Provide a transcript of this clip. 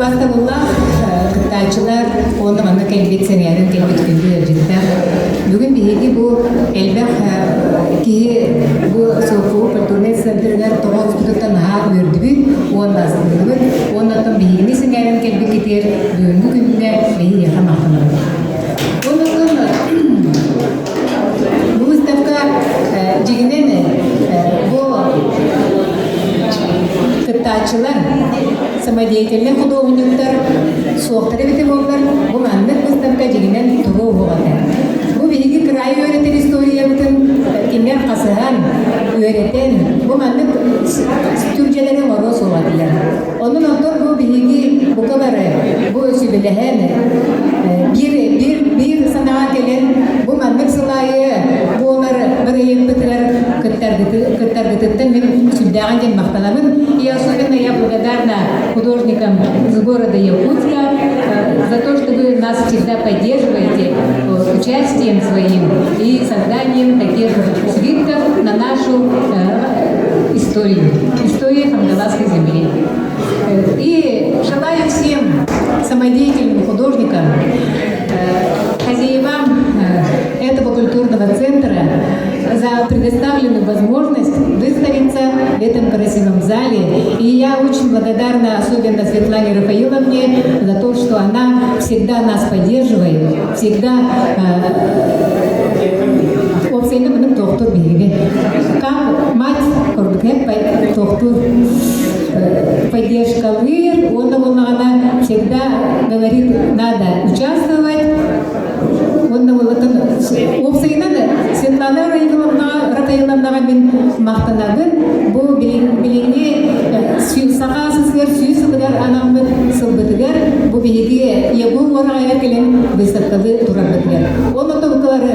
Убаастабыллаах кыттааччылар уонна манна кэлбит сэҥээрэн кэлбит күндү ыалдьыттар. Бүгүн биһиги бу элбэх киһи бу Суоппу культурнай центрыгар тоҕо наһаа үөрдүбүт уонна астынныбыт. Уонна оттон биһигини сэҥээрэн кэлбиккитигэр бүгүҥҥү күҥҥэ биһиэхэ махтанабыт. Уонна бу выставка дьиҥинэн бу кыттааччылар самодеятельнай худуоһунньуктар суохтар эбитэ буоллар, бу маннык выставка дьиҥинэн туруо уһук этэ. Бу биһиги кыраайы үөрэтэр историябытын кинилэр хасыһан, үөрэтэн, бу маннык түрдьэлэри оҥоруо суоҕа этилэр. Онон оттон бу биһиги бука бары бу сүбэлэһэн биир, биир, биир санааҕа кэлэн бу маннык сыл аайы буолар бырайыакпытыгар кыттаргытыттан мин сүрдээҕин диэн махтанабын. И особенно я благодарна художникам из города Якутска за то, что вы нас всегда поддерживаете участием своим и созданием таких свитков на нашу историю, историю Хангаласской земли. И желаю всем самодеятельным художникам, хозяевам этого культурного центра за предоставленную возможность выставиться в этом красивом зале. И я очень благодарна особенно Светлане Рафаиловне за то, что она всегда нас поддерживает, всегда Уопсайынан мунук туохтуур биһиги. Как мать курдук туохтуур поддержкалыыр, уонна буоллаҕына всегда говорит, надо участвовать. Уонна буоллатын уопсайынан Светлана Рафаиловнаҕа мин махтанабын. Бу билиҥҥи Саха СССР 100 сылыгар анаммыт сылбытыгар бу биһиги ЯГУ уораҕайга кэлэн выставкалыы турарбытыгар. Ол отобукалары.